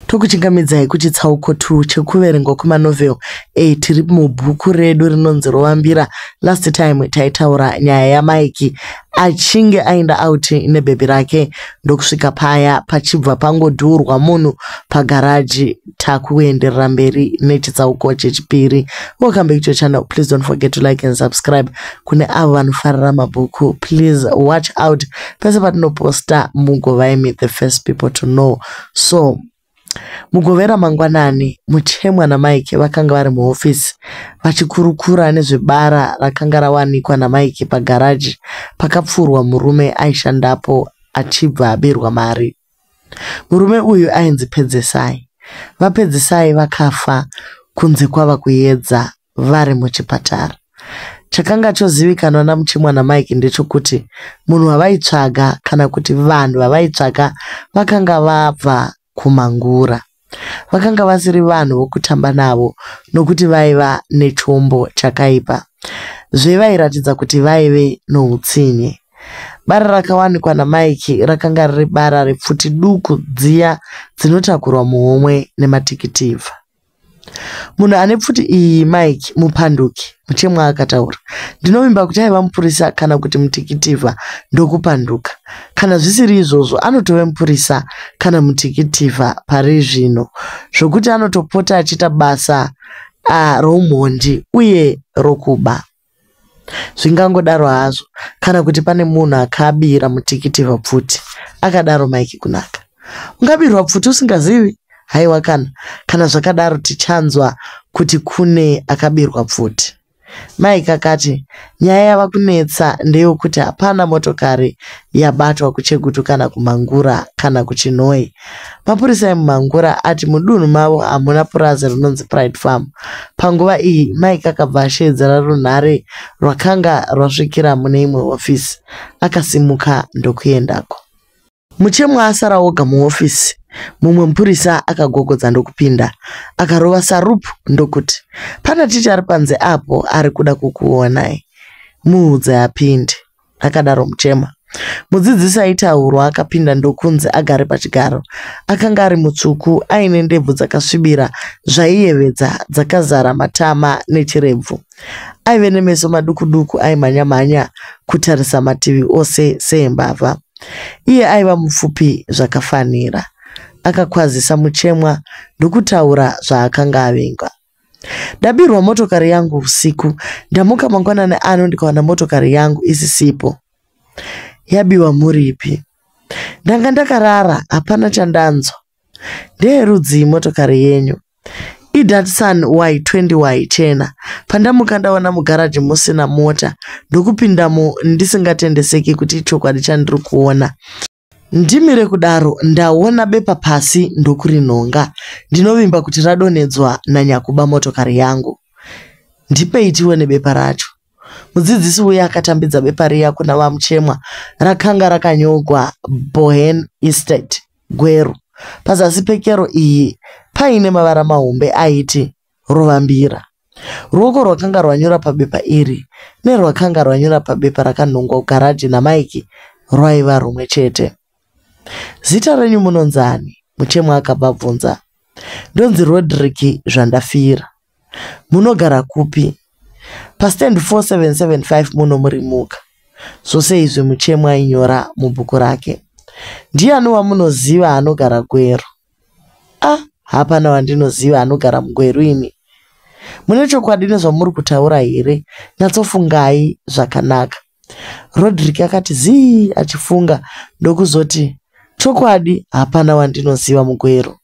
Tokuchingamidzai kuchitsauko 2 chekuverengwa kwemanovel. E, tiri mubhuku redu rinonzi Rovambira. Last time taitaura nyaya yaMike achinge aenda out nebhebhi rake ndokusvika paya pachibva pangodhuurwa munhu pagaraji. Takuenderera mberi nechitsauko chechipiri. Welcome back to your channel. Please don't forget to like and subscribe. Kune avo vanofarira mabhuku, please watch out pese patinoposta mugovaimi the first people to know. So Mugovera mangwanani, Muchemwa naMike vakanga vari muhofisi vachikurukura nezvebara rakanga rawanikwa naMike pagaraji pakapfurwa murume aishandapo achibva abirwa mari. Murume uyu ainzi Pedzesai. VaPedzesai vakafa kunze kwava kuyedza vari muchipatara. Chakanga chozivikanwa naMuchemwa naMike ndechokuti munhu wavaitsvaga kana kuti vanhu vavaitsvaga vakanga vabva kumangura. Vakanga vasiri vanhu vokutamba navo nokuti vaiva nechombo chakaipa. Zvevairatidza kuti vaive noutsinye. Bara rakawanikwa naMike rakanga riri bara repfuti duku dziya dzinotakurwa muhomwe nematikitivha. Munhu ane pfuti iyi Mike mupanduki, Muchemwa akataura. Ndinovimba kuti aiva mupurisa kana kuti mutikitivha ndokupanduka. Kana zvisiri izvozvo anotove mupurisa kana mutikitivha pari zvino zvokuti anotopota achiita basa roumhondi uye rokuba. Zvingangodaro hazvo kana kuti pane munhu akabira mutikitivha pfuti, akadaro Mike Kunaka. Ungabirwa pfuti usingazivi? Haiwa kana. Kana zvakadaro tichanzwa kuti kune akabirwa pfuti. Mike akati, Nyaya yava kunetsa ndeyokuti hapana motokari yabatwa kuChegutu kana kuMhangura kana kuChinhoyi. Mapurisa emuMhangura ati mudunhu mavo hamuna purazi rinonzi Pride Farm. Panguva iyi, Mike akabva asheedzera runhare rwakanga rwasvikira mune imwe hofisi. Akasimuka ndokuendako. Muchemwa asara oga muhofisi, mumwe mupurisa akagogodza ndokupinda. Akarova sarupu ndokuti, Pana ticha ari panze apo ari kuda kukuonai. Muudze apinde. Akadaro Muchemwa. Mudzidzisi aitaurwa akapinda ndokunzi agare pachigaro. Akanga ari mutsvuku aine ndebvu dzakasvibira zvaiyevedza dzakazara matama nechirebvu. Aive nemeso maduku-duku aimhanya-mhanya kutarisa mativi ose seembavha. Iye aiva mupfupi zvakafanira. Akakwazisa Muchemwa ndokutaura zvaakanga avinga. Ndabirwa motokari yangu usiku. Ndamuka mangwanani ano ndikawana motokari yangu isisipo. Yabiwa muripi? Ndanga ndakarara hapana chandanzwa. Ndeyerudzii motokari yenyu? IDatsun Y20Y chena. Pandamuka ndaona mugaraji musina mota ndokupindamo ndisingatendeseki kuti ichokwadi chandiri kuona. Ndimire kudaro ndaona bepa pasi ndokurinhonga. Ndinovimba kuti radonhedzwa nanyakuba motokari yangu. Ndipei tione bepa racho. Mudzidzisi uya akatambidza bepa riya kuna VaMuchemwa. Rakanga rakanyogwa Bohen Estate, Gweru. Pazasi pekero iyi paine mavara mahombe aiti Rovambira. Ruoko rwakanga rwanyora pabepa iri nerwakanga rwanyora pabepa rakanhongwa kugaraji naMike rwaiva rumwe chete. Zita renyu munonzani? Muchemwa akabva abvunza. Ndonzi Rodrick Zvandafira. Munogara kupi? Pastand 4775 muno muri muka. Zvose izvi Muchemwa ainyora mubhuku rake. Ndiani wamunoziva anogara Gweru? Ah, hapana wandinoziva anogara muGweru ini. Mune chokwadi nezvamuri kutaura here? Nyatsofungai zvakanaka. Rodrick akati zii achifunga ndokuzoti, Chokwadi hapana wandinoziva muGweru.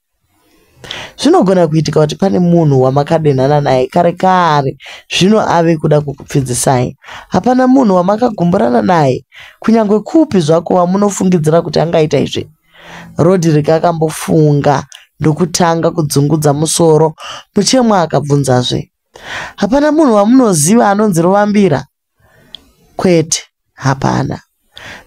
Zvinogona kuitika kuti pane munhu wamakadenhana naye kare kare zvino ave kuda kukupfidzisai. Hapana munhu wamakagumburana naye kunyange kupi zvako wamunofungidzira kuti angaita izvi. Rodrick akambofunga ndokutanga kudzungudza musoro. Muchemwa akabvunzazve, Hapana munhu wamunoziva anonzi Rovambira? Kwete, hapana.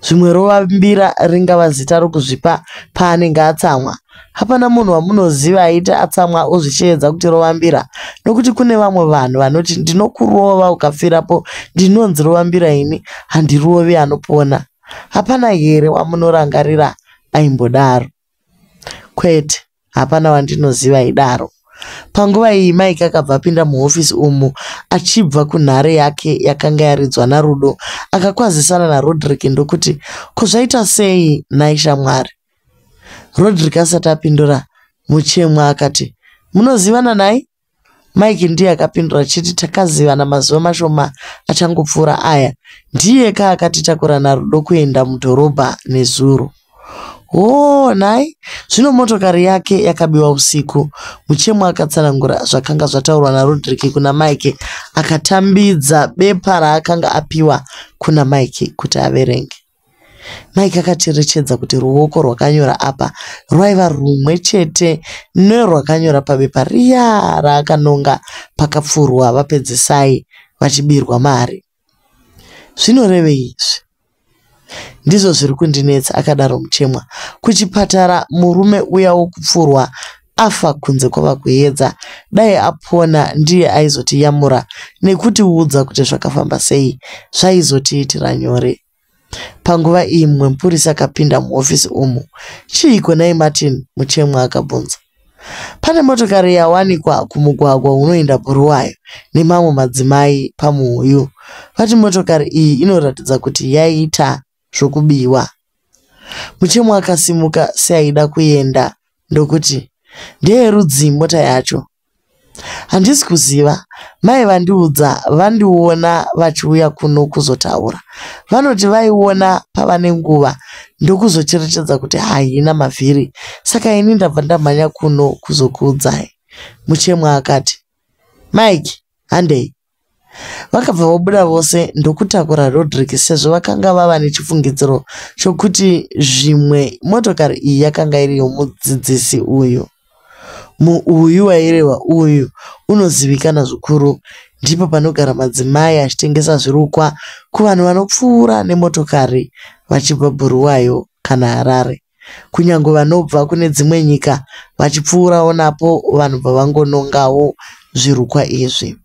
Zvimwe Rovambira ringava zita rokuzvipa paanenge atsamwa. Hapana munhu wamunoziva aiti atsamwa ozvisheedza kuti Rovambira nokuti kune vamwe vanhu vanoti ndinokurova ukafirapo ndinonzi Rovambira ini handirovi anopona. Hapana here wamunorangarira aimbodaro? Kwete. Hapana wandinoziva aidaro. Panguva iyi Mike akabva apinda muhofisi umu achibva kunhare yake yakanga yaridzwa naRudo. Akakwazisana naRodrick ndokuti, Ko zvaita sei nhai shamwari? Rodrick asati apindura, Muchemwa akati, Munozivana nhai? Mike ndiye akapindura achiti, Takazivana mazuva mashoma achangopfuura aya. Ndiye ka akatitakura naRudo kuenda mudhorobha nezuro. Hoo nhai, zvino motokari yake yakabiwa usiku. Muchemwa akatsanangura zvakanga zvataurwa naRodrick kuna Mike akatambidza bepa raakanga apiwa kuna Mike kuti averenge. Mike akacherechedza kuti ruoko rwakanyora apa rwaiva rumwe chete nerwakanyora pabepa riya raakanonga pakapfurwa vaPedzisai vachibirwa mari. Zvinorevei izvi? Ndizvo zviri kundinetsa, akadaro Muchemwa. Kuchipatara murume uya wokupfurwa afa kunze kwava kuedza. Dai apona ndiye aizotiyamura nekutiudza kuti zvakafamba sei. Zvaizotiitira nyore. Panguva iyi mumwe mupurisa akapinda muhofisi umu. Chiiko nhai Martin? Muchemwa akabvunza. Pane motokari yawanikwa kumugwagwa unoenda Bhuruwayo nemamwe madzimai pamuhuyu. Vati motokari iyi inoratidza kuti yaita zvokubiwa. Muchemwa akasimuka seaida kuenda ndokuti, Ndeyerudzii mota yacho? Handisi kuziva. Mai vandiudza vandiona vachiuya kuno kuzotaura. Vanoti vaiona pava nenguva ndokuzocherechedza kuti haina mavhiri saka ini ndabva ndamhanya kuno kuzokuudzai. Muchemwa akati, Mike, handei. Vakabva vabuda vose ndokutakura Rodrick sezvo vakanga vava nechifungidziro chokuti zvimwe motokari iyi yakanga iri yomudzidzisi uyu. Muuyu wairehwa uyu unozivikanwa zvikuru. Ndipo panogara madzimai achitengesa zvirukwa kuvanhu vanopfuura nemotokari vachibva Bhuruwayo kana Harare. Kunyangwe vanobva kune dzimwe nyika vachipfuurawo napo vanobva vangonongawo zvirukwa izvi.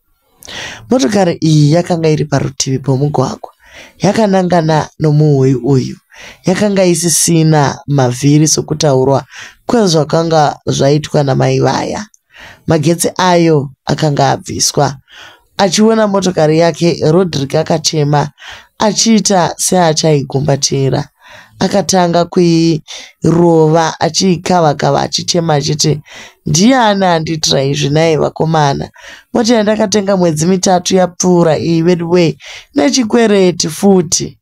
Motokari iyi yakanga iri parutivi pomugwagwa yakanangana nomuhuyu uyu. Yakanga isisina mavhiri sokutaurwa kwezvakanga zvaitwa namai vaya. Magetsi ayo akanga abviswa. Achiona motokari yake, Rodrick akachema achiita seachaigumbatira. Akatanga kuirova achiikava-kava achichema achiti, Ndiani andiitira izvi nhai vakomana? Mota yandakatenga mwedzi mitatu yapfuura iyi veduwee nechikwereti futi.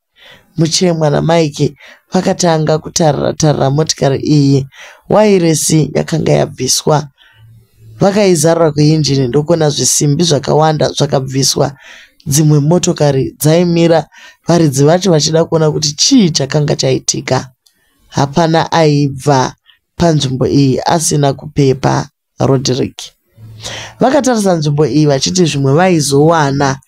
Muchemwa naMike vakatanga kutarira-tarira motikari iyi. Wairesi yakanga yabviswa. Vakaizarura kuinjini ndokuona zvisimbi zvakawanda zvakabviswa. Dzimwe motokari dzaimira varidzi vacho vachida kuona kuti chii chakanga chaitika. Hapana aibva panzvimbo iyi asina kupepa Rodrick. Vakatarisa nzvimbo iyi vachiti zvimwe vaizowana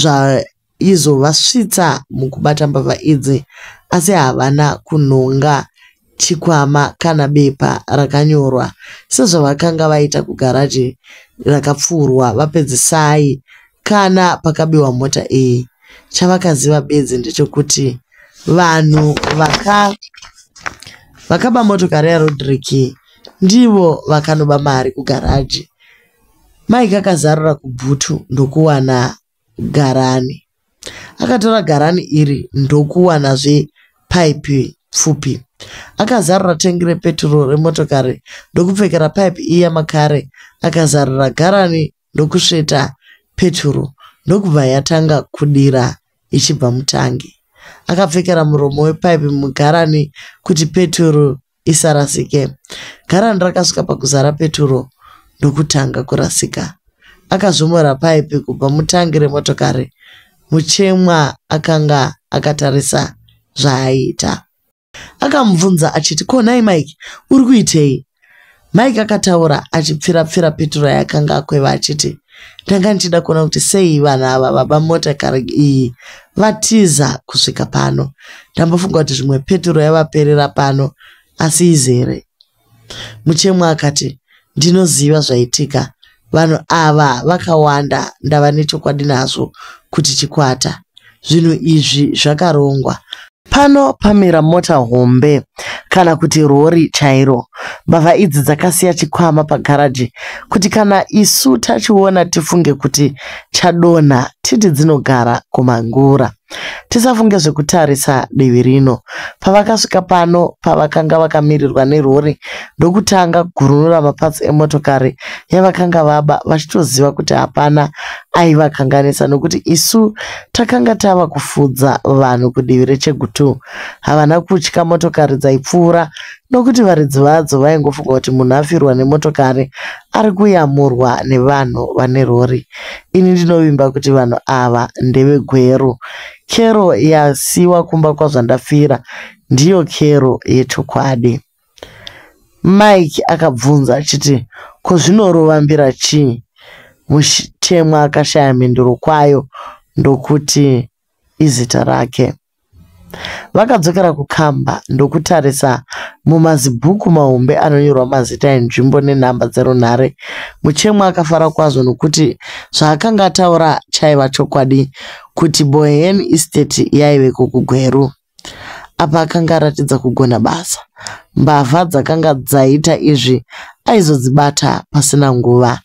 zvaizovasvitsa mukubata mbavha idzi asi havana kunhonga chikwama kana bepa rakanyorwa sezvavakanga vaita kugaraji rakapfuurwa vaPedzisai kana pakabiwa mota iyi. Chavakaziva bedzi ndechekuti vanhu vaka vakaba motokari yaRodrick ndivo vakanoba mari kugaraji. Mike akazarura kubhutu ndokuwana garani. Akatora garani iri ndokuwanazve paipi pfupi. Akazarura tengi repeturo remotokari ndokupfekera paipi iya makare. Akazarura garani ndokusveta peturo ndokubva yatanga kudira ichibva mutangi. Akapfekera muromo wepaipi mugarani kuti peturo isarasike. Garani rakasvika pakuzara peturo ndokutanga kurasika. Akazvomora paipi kubva mutangi remotokari. Muchemwa akanga akatarisa zvaaiita. Akamubvunza achiti, Ko nhai Mike, uri kuitei? Mike akataura achipfira-pfira peturo yaakanga akweva achiti, Ndanga ndichida kuona kuti sei vanhu ava vaba motokari iyi vatiza kusvika pano. Ndambofunga kuti zvimwe peturo yavaperera pano asi izere. Muchemwa akati, Ndinoziva zvaitika. Vanhu ava vakawanda ndava nechokwadi nazvo kuti chikwata. Zvinhu izvi zvakarongwa. Pano pamira mota hombe kana kuti rori chairo. Mbavha idzi dzakasiya chikwama pagaraji kuti kana isu tachiona tifunge kuti chadonha titi dzinogara kumangura. Tisafunge zvekutarisa divi rino. Pavakasvika pano pavakanga vakamirirwa nerori ndokutanga kugurunura mapatsi emotokari yavakanga vaba vachitoziva kuti hapana aivakanganisa nokuti isu takanga tava kufudza vanhu kudivi reChegutu. Havana kutya motokari dzaipfuura nokuti varidzi vadzo vaingofunga kuti munhu afirwa nemotokari ari kuyamurwa nevanhu vane rori. Ini ndinovimba kuti vanhu ava ndeveGweru. Kero yasiwa kumba kwaZvandafira ndiyo kero yechokwadi. Mike akabvunza achiti, Ko zvinorova mbira chii? Muchemwa akashaya mhinduro kwayo ndokuti izita rake. Vakadzokera kukamba ndokutarisa mumazibhuku mahombe anonyorwa mazita enzvimbo nenhamba dzerunhare. Muchemwa akafara kwazvo nokuti zvaakanga ataura chaiva chokwadi kuti Bohen Estate yaiveko kuGweru. Apa akanga aratidza kugona basa. Mbavha dzakanga dzaita izvi aizodzibata pasina nguva.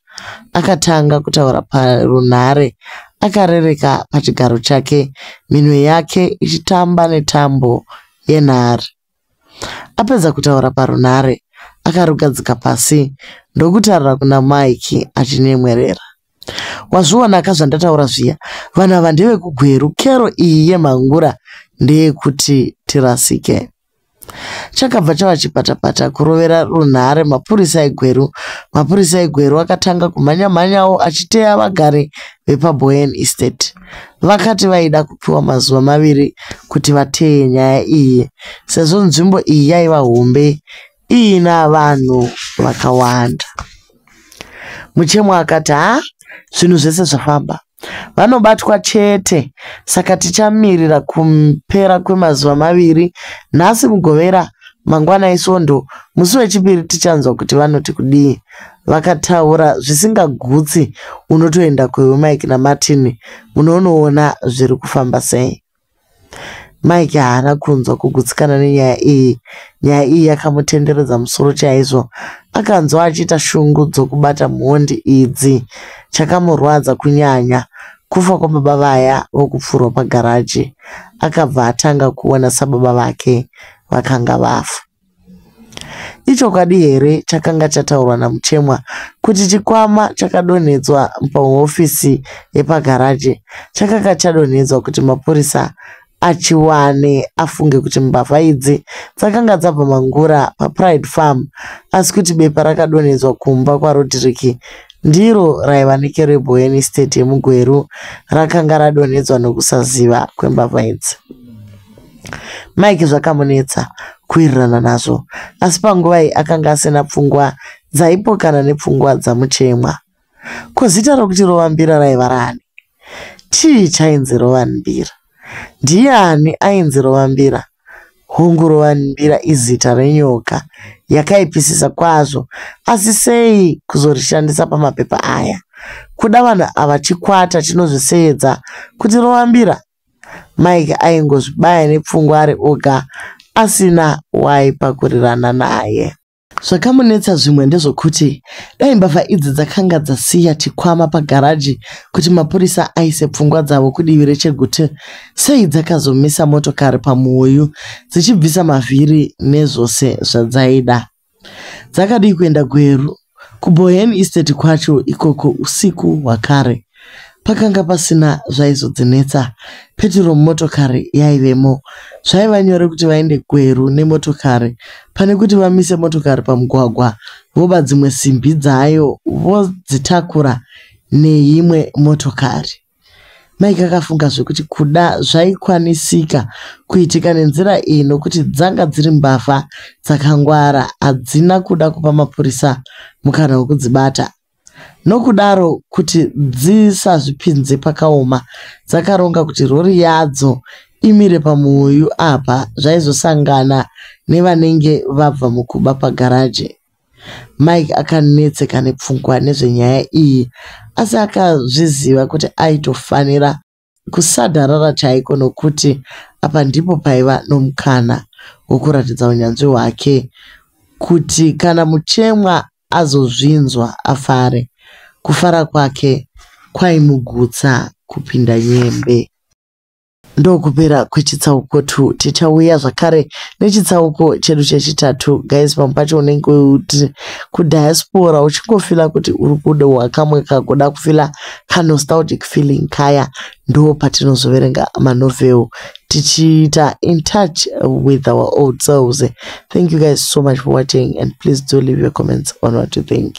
Akatanga kutaura parunhare akarereka pachigaro chake, minwe yake ichitamba netambo yenhare. Apedza kutaura parunhare, akarugadzika pasi ndokutarira kuna Mike achinyemwerera. Wazvionaka zvandataura zviya, vanhu ava ndevekuGweru, kero iyi yemhangura ndeyekuti tirasike. Chakabva chava chipatapata kurovera runhare mapurisa eGweru. Mapurisa eGweru akatanga kumhanya-mhanyawo achiteya vagari vepaBoen Estate. Vakati vaida kupiwa mazuva maviri kuti vateye nyaya iyi sezvo nzvimbo iyi yaiva hombe iina vanhu vakawanda. Muchemwa akati ha zvinhu zvese zvafamba. Vanobatwa chete saka tichamirira kupera kwemazuva maviri nhasi Mugovera mangwana iSvondo musi wechipiri tichanzwa kuti vanoti kudii. Vakataura zvisingagutsi unotoenda kwewe Mike naMartin munonoona zviri kufamba sei. Mike haana kunzwa kugutsikana nenyaya iyi. Nyaya iyi yakamutenderedza musoro chaizvo. Akanzwa achiita shungu dzokubata mhondi idzi. Chakamurwadza kunyanya kufa kwababa vaya vokupfurwa pagaraji. Akabva atanga kuona sababa vake vakanga vafa. Ichokwadi here chakanga chataurwa naMuchemwa kuti chikwama chakadonhedzwa pahofisi yepagaraji chakanga chadonhedzwa kuti mapurisa achiwane afunge kuti mbavha idzi dzakanga dzabva mangura paPride Farm asi kuti bepa rakadonhedzwa kumba kwaRodrick ndiro raiva neKereboen Estate yemuGweru rakanga radonhedzwa nokusaziva kwembavha idzi. Mike zvakamunetsa kuwirirana nazvo asi panguva iyi akanga asina pfungwa dzaipokana nepfungwa dzaMuchemwa. Ko zita rokuti Rovambira raiva raani? Chii chainzi Rovambira? Ndiani ainzi Rovambira? Hongu Rovambira izita renyoka yakaipisisa kwazvo asi sei kuzorishandisa pamapepa aya? Kuda vanhu ava chikwata chinozviseedza kuti Rovambira? Mike aingozvibaya nepfungwa ari oga asina waaipakurirana naye. Zvakamunetsa zvimwe ndezvokuti dai mbavha idzi dzakanga dzasiya chikwama pagaraji kuti mapurisa aise pfungwa dzavo kudivi reChegutu, sei dzakazomisa motokari pamuuyu dzichibvisa mavhiri nezvose zvadzaida? Dzakadii kuenda Gweru, kuBohen Estate kwacho ikoko usiku hwakare? Pakanga pasina zvaizodzinetsa. Peturo mumotokari yaivemo. Zvaiva nyore kuti vaende Gweru nemotokari pane kuti vamise motokari pamugwagwa voba dzimwe simbi dzayo vodzitakura neimwe motokari. Mike akafunga zvekuti kuda zvaikwanisika kuitika nenzira iyi nokuti dzanga dziri mbavha dzakangwara hadzina kuda kupa mapurisa mukana wekudzibata. Nokudaro kuti dzisazvipinze pakaoma, dzakaronga kuti rori yadzo imire pamuuyu apa zvaizosangana nevanenge vabva mukuba pagaraji. Mike akanetseka nepfungwa nezvenyaya iyi asi akazviziva kuti aitofanira kusadharara chaiko nokuti Apa ndipo paiva nomukana wokuratidza unyanzvi hwake kuti kana Muchemwa azozvinzwa afare. Kufara kwake kwaimugutsa kupinda nyembe. Ndokupera kwechitsauko 2. Tichauya zvakare nechitsauko chedu chechitatu. Guys, pamwe pacho unenge uti kudiaspora uchingofeela kuti uri kudohwa kamwe kakuda kufeela kanostalgic feeling kaya. Ndo patinozoverenga manovel tichiita in touch with our old selves. Thank you guys so much for watching, and please do leave your comments on what you think.